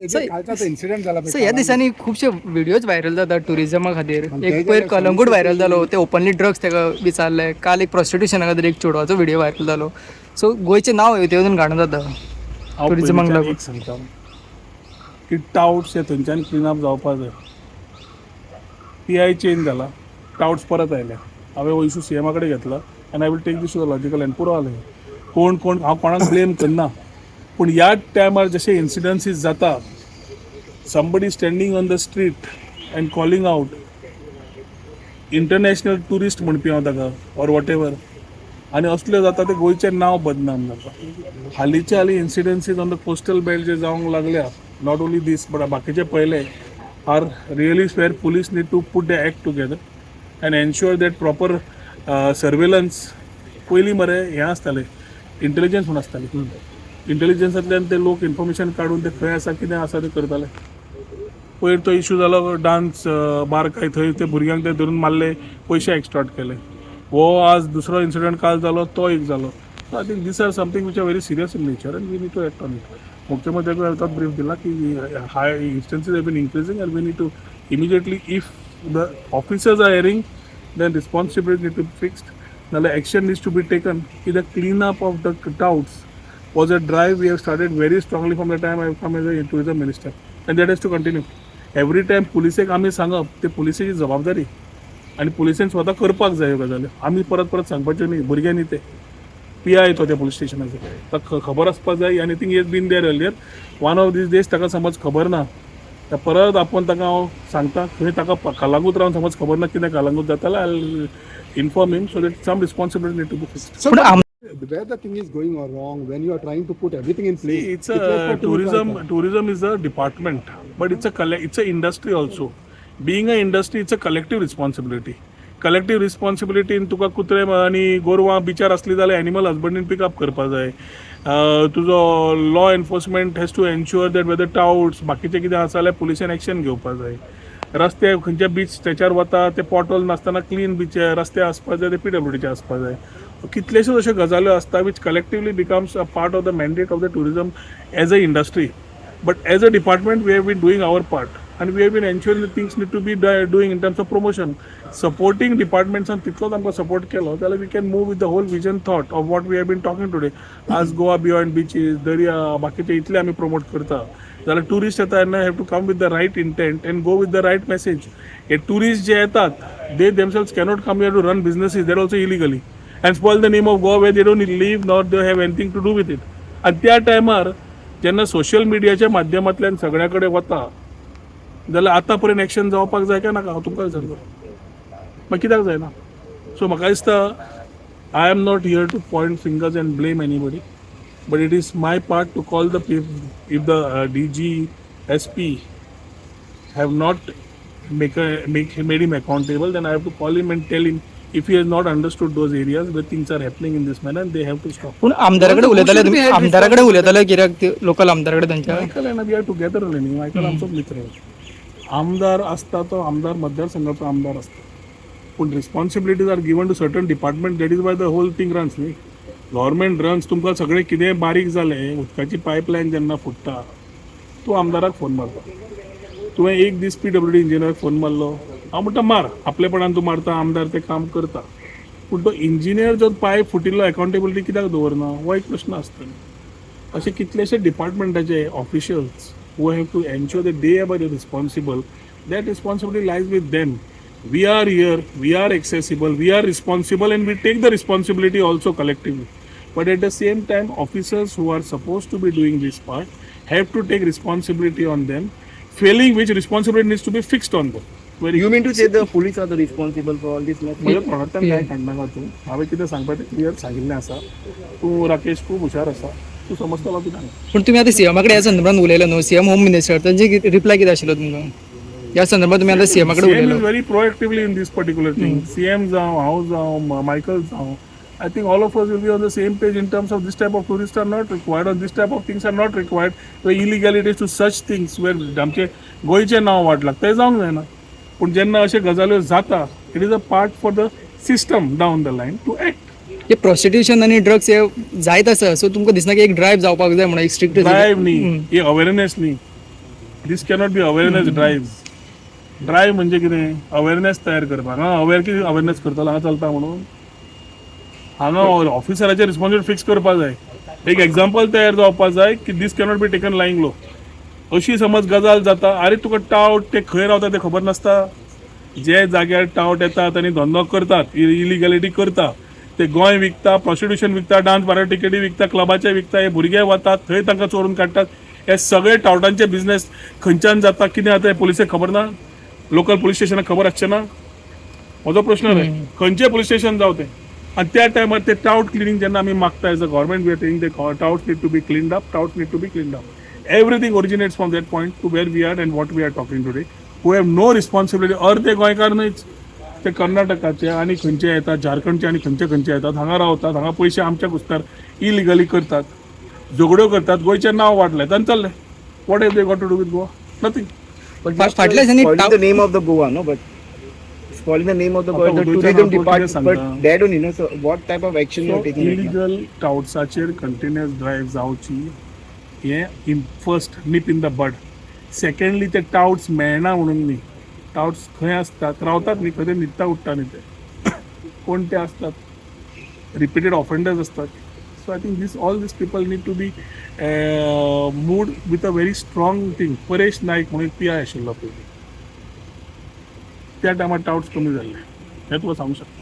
कालचा तो इन्सिडेंट जाला. सो ह्या दिसांनी खुबशे व्हिडिओज व्हायरल जातात टुरिजमा खातीर. पण एक ते पयर जे कलंगूट व्हायरल जालो, ते ओपनली ड्रग्स ताका विचारले. काल एक प्रॉस्टिट्युशना खातीर एक चेडवाचो व्हिडिओ व्हायरल जालो. सो गोंयचें नांव हेतून घाण जाता हांव टुरिजमाक पयलींच्यान लागून. एक सांगता की टावट्स हे थंयच्यान क्लीन अप जावपा जाय. पी I change जाला, टावट्स परत आयल्या. हांवें हो इशू सी एमा कडेन घेतला आनी I will take this to the logical end. पुरो जालें. कोण कोण, हांव कोणाक ब्लेम करना, पूण ह्या टायमार जशे इन्सिडन्सीस जाता, somebody standing on the street and calling out international tourist म्हणपी हांव ताका ऑर what ever, आनी असल्यो जाता, ते गोंयचें नांव बदनाम जाता. हालींचे हालीं incidences on the coastal belt जे जावंक लागल्या, not only these but बाकीचे पयले, are really where police need to put the act together and ensure that proper surveillance. पयलीं मरे हें आसतालें, इंटेलिजन्स म्हूण आसताली. इंटेलिजन्सांतल्यान ते लोक इन्फॉर्मेशन काडून ते खंय आसा, कितें आसा तें करताले. पयर तो इशू जालो डान्स बार काय थंय, ते भुरग्यांक ते धरून मारले, पयशे एक्स्ट्रॉट केले. हो आज दुसरो इन्सिडंट काल जालो, तो एक जालो. So I think these are something which are very serious in nature and we need to act on it. मुख्यमंत्र्याक आतां ब्रीफ दिला की high instances have been increasing and we need to immediately, if the officers are erring, then responsibility need to be fixed, नाल्यार action needs to be taken की the clean up of the touts was a drive we have started very strongly from the time I have come as a tourism minister, and that has to continue. Every time पुलिसेक आमी सांगप, ते पुलिसेची जबाबदारी आनी पुलिसेन स्वता करपाक जाय ह्यो गजाली. आमी परत परत सांगपाच्यो न्ही. भुरग्यांनी, ते पी I तो त्या पुलीस स्टेशनाचो, ताका खबर आसपाक जाय. आनी think has been there earlier. One of these days ताका समज खबर ना तर परत आपोवन ताका हांव सांगता. खंय ताका कलंगूट रावन समज खबर ना कितें कलंगूट जातालें, I inform him so that some responsibility need to be fixed. पूण आम Where the thing is going wrong when you are trying to put everything in place? It's a tourism. Tourism is a department, but it's a industry also. Being a industry, it's a collective responsibility. Collective रिस्पॉन्सिबिलिटीन तुका कुत्रे आनी गोरवां बिचार आसली जाल्यार animal हजबंड्रीन pickup करपा जाय. तुजो law enforcement has to ensure that whether touts बाकीचे कितें आसा जाल्यार पुलिसान एक्शन घेवपा जाय. रस्ते खंयच्या बीच स्ट्रेचार वता ते पॉटहोल नासतना क्लीन बीच रस्ते आसपा जाय, ते पीडब्ल्यूडीचे आसपा जाय. कितलेश्योच अश्यो गजाल्यो आसता which collectively becomes a part of the mandate of the tourism as a industry. But as a department, we have been doing our part and we have been ensuring the things need to be doing in terms of promotion, supporting departments. आनी तितलोच आमकां support केलो जाल्यार we can move with the whole vision thought of what we have been talking today. आज Goa beyond बिचीस, दर्या, बाकीचे इतले आमी प्रमोट करता जाल्यार ट्युरिस्ट येता तेन्ना have to come with the right intent and go with the right message. Hey tourist जे येतात, they themselves cannot come here to run businesses, that also illegally, and spoil the name of Goa where they don't live nor they have anything to do with it. आनी त्या टायमार जेन्ना social मिडियाच्या माध्यमांतल्यान सगळ्या कडेन वता जाल्यार आतां पर्यंत एक्शन जावपाक जाय काय नाका, हांव तुमकां विचारता, मागीर कित्याक जायना? सो म्हाका दिसता, I am not here to point fingers and blame anybody, but it is my part to call the, if the DG, SP have not make made him accountable, then I have to call him and tell him if he has not understood those areas where things are happening in this manner and they have to stop. पूण आमदारा कडेन उलयताले तुमी? आमदारा कडेन उलयताले कित्याक, local आमदारा कडेन तांच्या? Michael and we are together न्ही. मायकल आमचोच मित्र. आमदार आसता तो आमदार मतदारसंघाचो आमदार आसता, पूण responsibilities are given to certain department. That is why the whole thing runs न्ही, गव्हर्मेंट रन्स. तुमकां सगळें कितेंय बारीक जालें, उदकाची पायपलायन जेन्ना फुट्टा, तूं आमदाराक फोन मारता. तुवें एक दीस पीडब्ल्यूडी इंजिनियराक फोन मारलो? हांव म्हणटा मार, आपलेपणान तूं मारता, आमदार ते काम करता. पूण तो इंजिनियर जो पायप फुटिल्लो, अकाउंटेबिलिटी कित्याक दवरना, हो एक प्रश्न आसता. अशे कितलेशे डिपार्टमेंटाचे officials who have to ensure that they are responsible, that responsibility lies with them. We are here, we are accessible, we are responsible and we take the responsibility also collectively. But at the same time, officers who are supposed to be doing this part have to take responsibility on them, failing which responsibility needs to be fixed on them. Very You mean to say the police are the responsible for all this mess? म्हज्या तोंडांतल्यान कांय काडनाका तूं. हांवें कितें सांगपाचें clear सांगिल्लें आसा. तूं राकेश खूब हुशार आसा, तूं समजतलो कितें. पूण तुमी आतां सीएमा कडेन ह्या संदर्भात उलयले न्हू, सीएम, होम मिनिस्टर, तांचे रिप्लाय कितें आशिल्लो तुमकां ह्या संदर्भात? तुमी आतां सीएमा कडेन CM उलयलो. is very proactively in this particular thing. CM जावं, हांव जावं, मायकल जावं, I think all of us will be on the same page in terms of this type of tourists are not required or this type of things are not required, where illegalities to such things where आमचे गोंयचें नांव वाट लागता, तें जावंक जायना. पूण जेन्ना अशे गजाल्यो जाता, it is a part for the system down the line to act. हे प्रोस्टिट्यूशन आनी ड्रग्स हे जायत आसा, सो तुमकां दिसना की एक ड्रायव्ह जावपाक जाय म्हणून, एक स्ट्रिक्ट? ड्रायव्ह न्ही, ही अवेरनेस न्ही. This cannot be awareness drive. Drive म्हणजे कितें? अवेरनेस तयार करपाक. हांगा अवेर कितें अवेरनेस करतलो? हांगा चलता म्हणून हांगा ऑफिसराचे रिस्पॉन्सिबिलिटी फिक्स करपा जाय. एक एग्जाम्पल तयार जावपा जाय की this cannot be taken lying low. अशी समज गजाल जाता, आरे तुका टावट ते खंय रावता ते खबर नासता. जे जाग्यार टावट येतात आनी धंदो करतात, इलिगॅलिटी करता, ते गोंय विकता, प्रोस्टिट्युशन विकता, डान्स बारा टिकेटी विकता, क्लबाचे विकता, हे भुरगे वतात थंय तांकां चोरून काडटात. हे सगळे टावटांचे बिझनेस खंयच्यान जाता, कितें जाता हें पुलिसेक खबर ना? लोकल पुलीस स्टेशनाक खबर आसचें ना? म्हजो प्रश्न न्हय, खंयचें पुलीस स्टेशन जावं तें. आनी त्या टायमार ते टावट क्लिनींग जेन्ना आमी मागता, as a government we are taking, the touts need to be cleaned up, touts need to be cleaned up. Everything originates from that point to where we are and what we are talking today, who have no responsibility. अर्धे गोंयकार न्हयच, ते कर्नाटकाचे आनी खंयचे येतात, झारखंडचे आनी खंयचे खंयचे येतात, हांगा रावतात, हांगा पयशे आमच्या कुस्तार इलिगली करतात, झगड्यो करतात, गोंयचें नांव वाडलें आनी चल्लें. What have they got to do with Goa? Nothing. But फाटल्या दिसांनी spoiling the name of the Goa, no? But spoiling the name of the Goa, आता the उदयच्या tourism नावावर कितें department, सांगता? But that only, no? So what type of action you are taking right now? Illegal टावट्साचेर continuous drive जावची हें in first nip in the bud. Secondly, ते touts मेळना म्हणून न्ही, टावट्स खंय आसतात, रावतात न्ही, खंय ते न्हिदता उठ्ठा न्ही, ते कोण ते आसतात, रिपीटेड ऑफेंडर्स आसतात. So I think this all these people need to be moved with a very strong thing. Paresh Naik म्हणून एक पी I आशिल्लो पयलीं, त्या टायमार टावट्स कमी जाल्ले, हें तुका सांगूंक शकता.